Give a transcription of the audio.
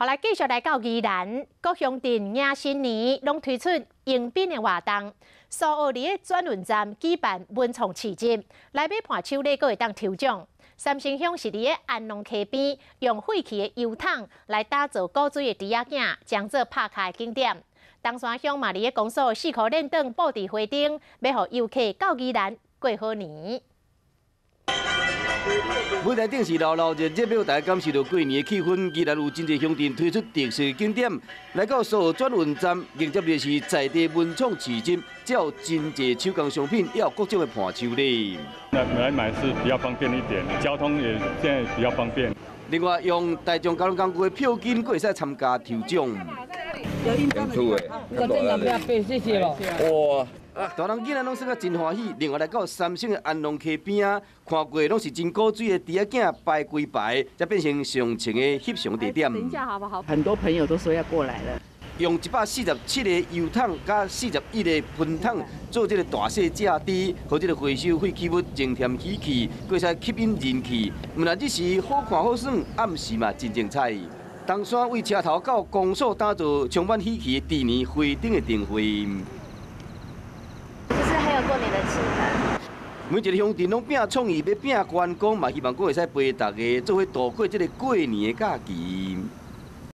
好來，繼續來到宜蘭，各鄉鎮迎新年攏推出迎賓的活動。蘇澳佇咧轉運站舉辦文創市集，來買伴手禮閣會當抽獎。三星鄉是佇咧安農溪邊，用廢棄的油桶來打造古錐的豬仔囝，將做拍卡的景點。東山鄉嘛佇咧公所四箍連燈佈置花燈，欲予遊客到宜蘭過好年。舞台頂是熱鬧熱熱，欲大家感受著過年的氣氛。宜蘭有真濟鄉鎮推出特色景點，來到蘇澳轉運站迎接的是在地文創市集，這有真濟手工商品，也有各種的伴手禮。來買是比較方便一點，交通也現在比較方便。另外，用大眾交通工具的票金，閣會使參加抽獎。哇！大人囡仔攏耍甲真歡喜。另外來到三星的安農溪邊仔，看過攏是真古錐的豬仔囝排規排，才變成上穿的翕相地點。等一下好不好？很多朋友都說要過來了。用147個油桶佮41個噴桶做這個大細隻豬，予這個回收廢棄物增添喜氣，閣會使吸引人氣。毋但只是好看好耍，暗時嘛真精彩。東山為車頭到公所打造充滿喜氣的豬年花燈的燈會。就是很有過年的氣氛。每一個鄉鎮攏拼創意，欲拼觀光，嘛希望閣會使陪大家做伙度過這個過年的假期。